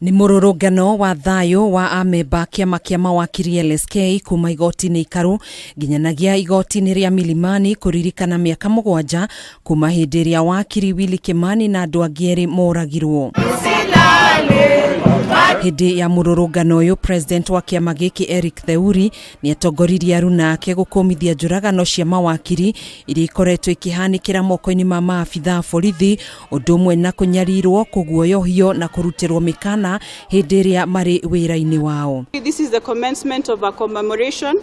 Nĩ mũrũrũngano wa thayũ wa amemba kĩama kĩa mawakiri LSK kuma igoti-inĩ ikaru nginyanagia igoti-inĩ rĩa Milimani kũririkana mĩaka 7 kuma hĩndĩ ĩrĩa wakiri Willy Kimani na andũ angĩ erĩ moragirwo. Hĩndĩ ya mũrũrũngano ũyũ, president wa kĩama gĩkĩ Eric Theuri nĩ atongoririe aruna ake gũkũmithia njũragano cia mawakiri iria ikoretwo ikĩhanĩkĩra moko-inĩ ma maabitha a borithi, ũndũ ũmwe na kũnyarirwo, kũguoyohio na kũrutĩrwo mĩkana hĩndĩ ĩrĩa marĩ wĩra-inĩ wao. This is the commencement of a commemoration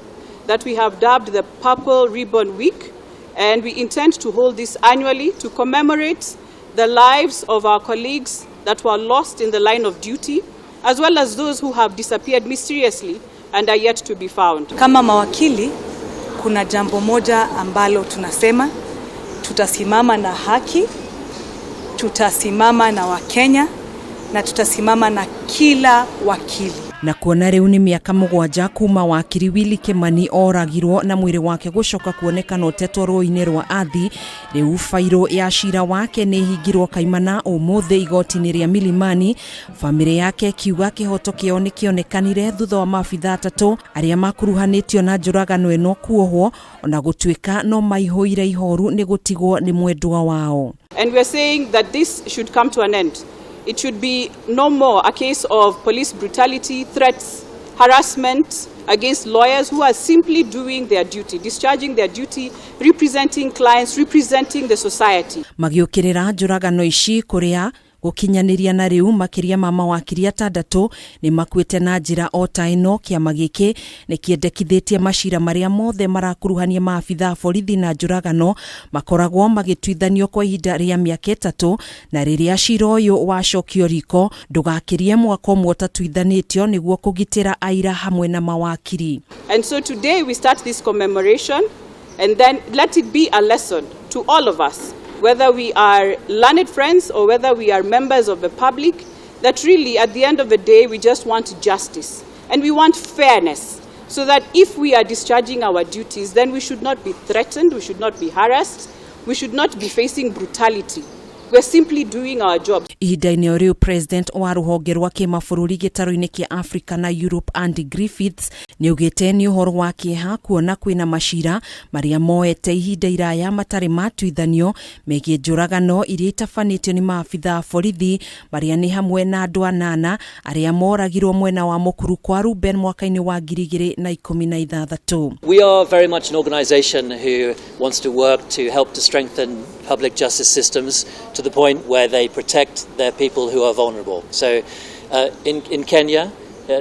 that we have dubbed the Purple Ribbon Week, and we intend to hold this annually to commemorate the lives of our colleagues that were lost in the line of duty, as well as those who have disappeared mysteriously and are yet to be found. Kama mawakili, kuna jambo moja ambalo tunasema, tutasimama na haki, tutasimama na Wakenya na tutasimama na kila wakili. Na kuona rĩu nĩ mĩaka 7 kuma wakiri Willy Kimani oragirwo na mwĩrĩ wake gũcoka kuonekana ũtetwo rũĩ-inĩ rwa Athi, rĩu bairũ ya cira wake nĩ ĩhingirwo kaimana ũmũthĩ igoti-inĩ rĩa Milimani, bamĩrĩ yake ĩkiuga kĩhoto kĩao nĩ kĩonekanire thutha wa maabitha 3 arĩa makuruhanĩtio na njũragano ĩno kuohwo, ona gũtuĩka no maihũire ihoru nĩ gũtigwo nĩ mwendwa wao. And we are saying that this should come to an end. It should be no more a case of police brutality, threats, harassment against lawyers who are simply doing their duty, discharging their duty, representing clients, representing the society. Magĩũkĩrĩra njũragano ici kũrĩa gũkinyanĩria na rĩu makĩria ma mawakiri 6 nĩ makuĩte na njĩra o ta ĩno, kĩama gĩkĩ nĩ kĩendekithĩtie macira marĩa mothe marakuruhania maabitha a borithi na njũragano makoragwo magĩtuithanio kwa ihinda rĩa mĩaka 3, na rĩrĩa cira ũyũ wacokio riko ndũgakĩrie mwaka ũmwe ũtatuithanĩtio nĩguo kũgitĩra aira hamwe na mawakiri. And so today we start this commemoration, and then let it be a lesson to all of us, whether we are learned friends or whether we are members of the public, that really at the end of the day we just want justice and we want fairness, so that if we are discharging our duties, then we should not be threatened, we should not be harassed, we should not be facing brutality. We're simply doing our job. Ihinda-inĩ o rĩu, president wa rũhonge rwa kĩmabũrũri gĩtarũ-inĩ kĩa Africa na Europe Andy Griffiths nĩaugĩte nĩ ũhoro wa kĩeha kuona kwĩna macira marĩa moete ihinda iraya matarĩ matuithanio megiĩ njũragano iria itabanĩtio nĩ maabitha a borithi, marĩa nĩ hamwe na andũ 8 arĩa moragirwo mwena wa Mũkuru kwa Ruben mwaka-inĩ wa 2016. We are very much an organization who wants to work to help to strengthen public justice systems to the point where they protect their people who are vulnerable. So in Kenya,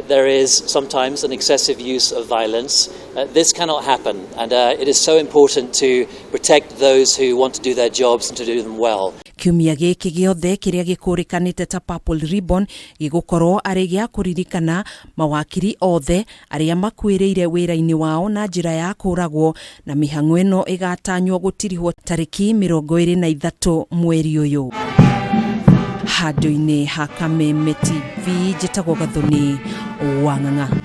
there is sometimes an excessive use of violence. This cannot happen, and it is so important to protect those who want to do their jobs and to do them well. Kiumia gĩkĩ gĩothe kĩrĩa gĩkũrĩkanĩte ta Purple Ribbon gĩgũkorwo arĩ gĩa kũririkana mawakiri othe arĩa makuĩrĩire wĩra-inĩ wao na njĩra ya kũragwo, na mĩhang'o ĩno ĩgatanywo gũtirihwo tarĩki 23 mweri ũyũ. Handũ-inĩ ha Kameme TV, njĩtagwo Gathoni Wang'ang'a.